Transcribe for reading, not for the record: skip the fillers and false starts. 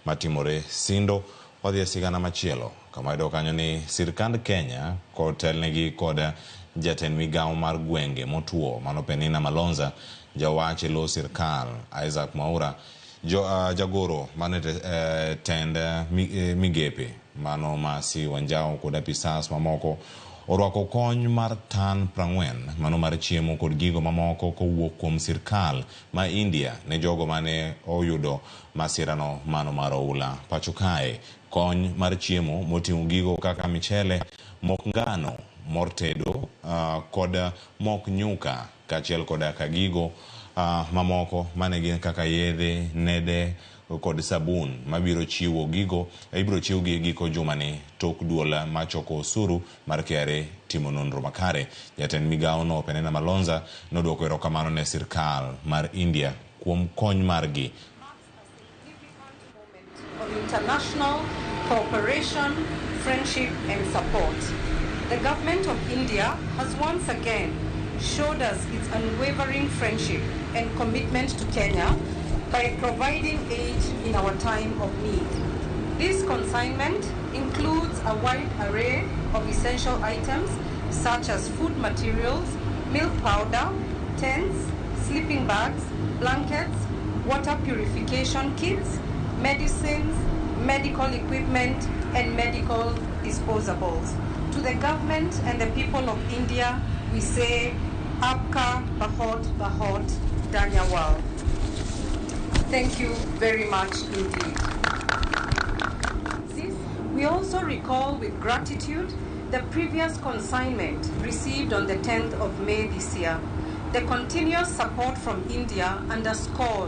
Matimore Sindo. Wadhi e sigana machielo kama wayudo kanyo ni sirkand Kenya kotelnegi kod jatend migawo mar gwenge motuo mano Penina Malonza, jawach e lo sirkal Isaac Mwaura, jo, jagoro mane tend migepe mano Masi Wanjao kod apisas mamoko orwako kony mar tan 40 mano mar chiemo kod gigo mamoko kowuok kuom sirkal ma India ne jogo mane oyudo masirano mano mar oula. Pacho kae, kony mar chiemo moting'o gigo kaka michele, mok ngano, mor tedo kod mok nyuka kaachiel koda ka gigo mamoko mane gin kaka yedhe, nede kod sabun mabiro chiwo gigo ibiro chiwgi giko jumani tok duol machoko osuru mar KRA timo nonro makare. Jatend migawo no Penina Malonza noduoko erokamano ne sirkal mar India kuom kony margi. Of international cooperation, friendship and support. The government of India has once again showed us its unwavering friendship and commitment to Kenya by providing aid in our time of need. This consignment includes a wide array of essential items such as food materials, milk powder, tents, sleeping bags, blankets, water purification kits, medicines, medical equipment, and medical disposables. To the government and the people of India, we say, Aapka Bahut Bahut Dhanyawad. Thank you very much indeed. We also recall with gratitude the previous consignment received on the 10th of May this year. The continuous support from India underscores